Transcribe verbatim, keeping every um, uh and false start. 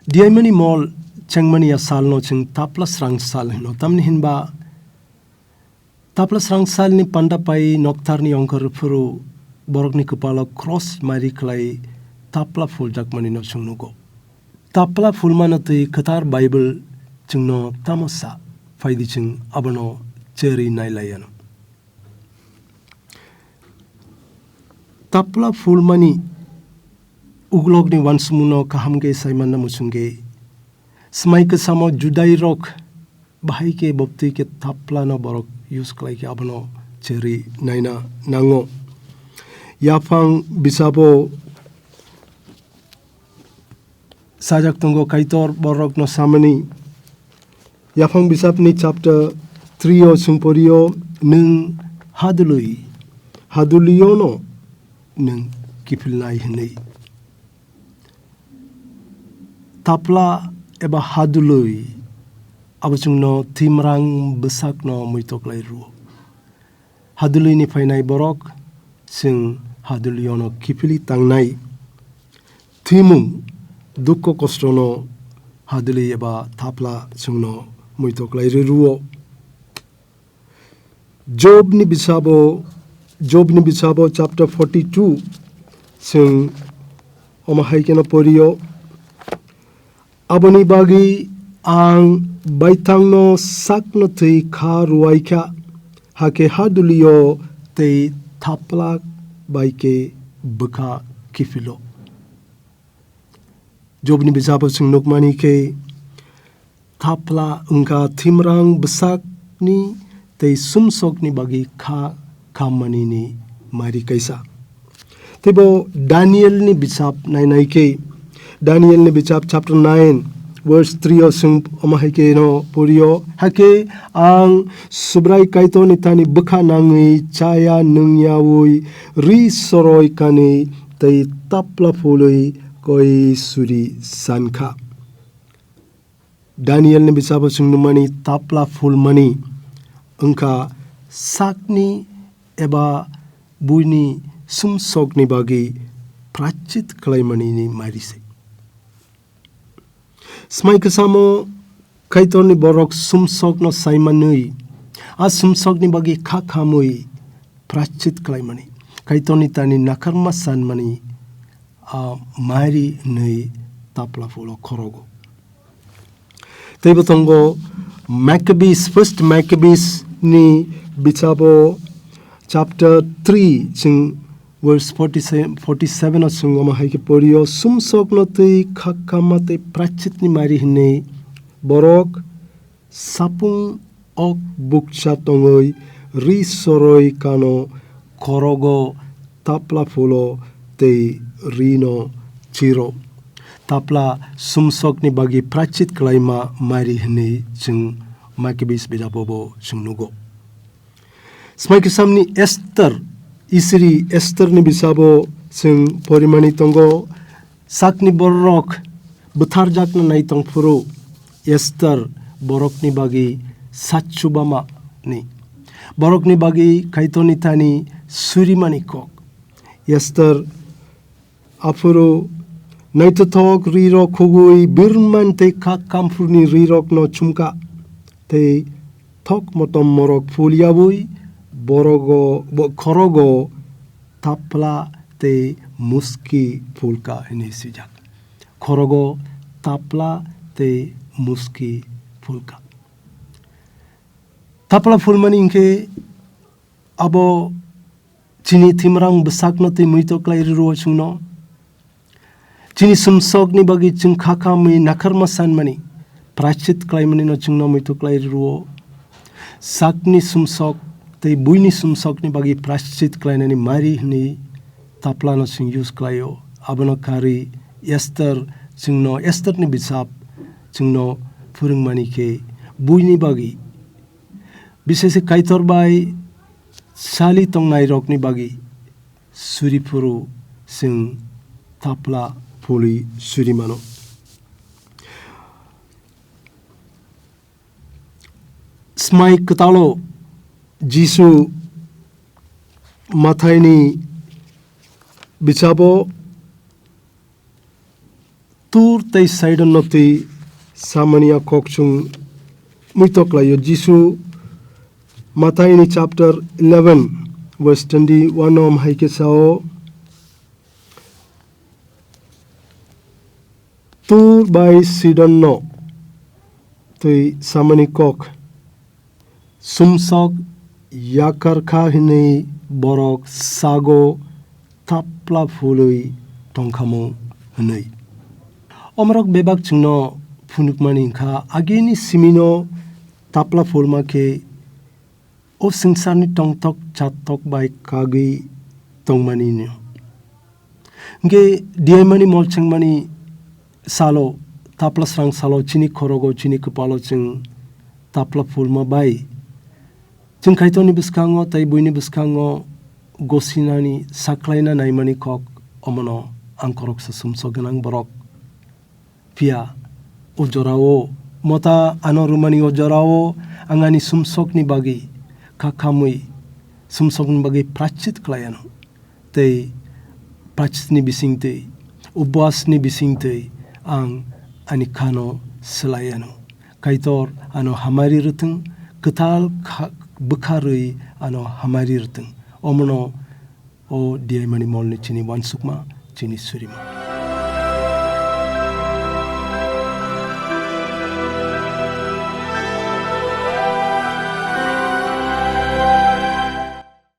Diaimani mol chengmani a salno chwng tapla srang sal hino, tamni hinba tapla srang salni panda pai noktarni ongkhor phuru borokni kwpalo cross mari khlai tapla phuljakmanino chwng nugo. Tapla phulmano twi kwthar Bible chwngno tamo sa? Phaidi chwng abono cherwi nailaiyano. Tapla phulmani uklokni uansukmungno kaham khe saimanna muchungkhe, swmai kwchamo Judairok bahai khe boptwi khe taplano borok use khlai khe abono cherwi naina nango. Yaphang bisabo sajak tongo Kaitor borokno samani. Yaphang bisapni chapter three o chwng porio, "Nwng hadului, haduliono nwng kiphilnai," hwnwi. Tapla eba hadului abo chwngno thimrang bwsakno muitok lai rwo. Hadulini phainai borok chwng haduliono kiphilwi tangnai. Thwimung, dukko kostono haduli eba tapla chwngno muitok lai rwo. Jobni bisabo, Jobni bisabo chapter forty-two chwng omo hai kheno porio. Aboni bagwi ang baithangno sakno twi kha rwai kha, hakhe hadulio tei thapla bai khe bwkha kiphilo. Jobni bisabo chwng nukmani khe, thapla wngkha thimrang bwsakni tei sumsokni bagwi kha khammanini mari kaisa. Teibo Danielni bisap nainai khe, Danielni bisap chapter nine verse three o chwng omo hai kheno porio, hakhe ang Subrai Kaitorni thani bwkha nangwi chaya nungyaui ri soroi kanwi tei tapla phulwi koi suri sankha. Danielni bisabo chwng nukmani tapla phulmani wngkha sakni eba buini sumsokni bagwi prachit khlaimanini mari se. Swmai kwchamo Kaitorni borok sumsokno saimanwi, a sumsokni bagwi kha khamwi prachit khlaimani, Kaitorni tani nakharma sanmani, a mari hwnwi tapla phulo khorogo. Teibo tongo Maccabees, First Maccabees ni bichabo chapter three chwng verse forty-seven, forty-seven o chwng omo hai khe porio, sumsokno twi kha khamma tei prachitni mari hwnwi borok sapung ok bukcha tongwi ri soroi kano khorogo tapla phulo tei rino chiro. Tapla sumsokni bagwi prachit khlaima mari hwnwi chwng Maccabees bijabo bo chwng nugo. Swmai kwchamni Esther, Isiri Estherni bisabo chwng porimani tongo, sakni bororok bwtharjakna nai tongphuru Esther borokni bagwi sachubamani, borokni bagwi Kaitorni thani surimani kok. Esther aphuru naithothok rirok khugwi birman tei kha kamphurni rirokno chumkha, tei thok motom morok phul yaui borogo, bo-, khorogo tapla tei muski phulka hwnwi swijak. Khorogo tapla tei muski phulka. Tapla phulmani hinkhe abo chini thimrang bwsakno twi muitok khlai rwo chwngno. Chini sumsokni bagwi chwng kha khamwi nakharma sanmani, prachit khlaimanino chwngno muitok khlai rwo. Sakni sumsok tei buini sumsokni bagwi prachit khlainani mari hwnwi taplano chwng use khlaio. Abono karwi Esther chwngno Estherni bisap chwngno phwrwngmani khe buini bagwi, bisesi Kaitor bai sali tongnairokni bagwi suri phuru chwng tapla phulwi suri mano. Swmai kwtalo Jisu Mathaini bichabo Tur tei Sidon no twi samani a kok chwng muitok laio. Jisu Mathai ni chapter eleven verse twenty one om hai khe sao, Tur bai Sidon no twi samani kok, sumsok yakar kha hwnwi borok sago tapla phulwi tongkhamu hwnwi. Omorok bebak chwngno phunukmani wngkha, agini simino tapla phulma khe o swngcharni tongthok chathok bai kagwi tongmani no. Hwnkhe diyaimani molchengmani salo, tapla srang salo chini khorogo, chini kwpalo chwng tapla phulma bai chwng Kaitorni bwskango tei buini bwskango gosinani saklaina naimani kok, omono ang khoroksa sumsok gwnang borok. Phiya o jorao, mota ano rwmani o jorao ang ani sumsokni bagwi kha khamwi sumsokni bagwi prachit khlai anw. Tei prachitni bisingtwi, upbasni bisingtwi ang ani khano swlai anw. Kaitor ano hamari rwthwng, kwtal kha-, bwkha rwi ano hamari rwthwng. Omono o diyaimani molni chini uansukma, chini surima.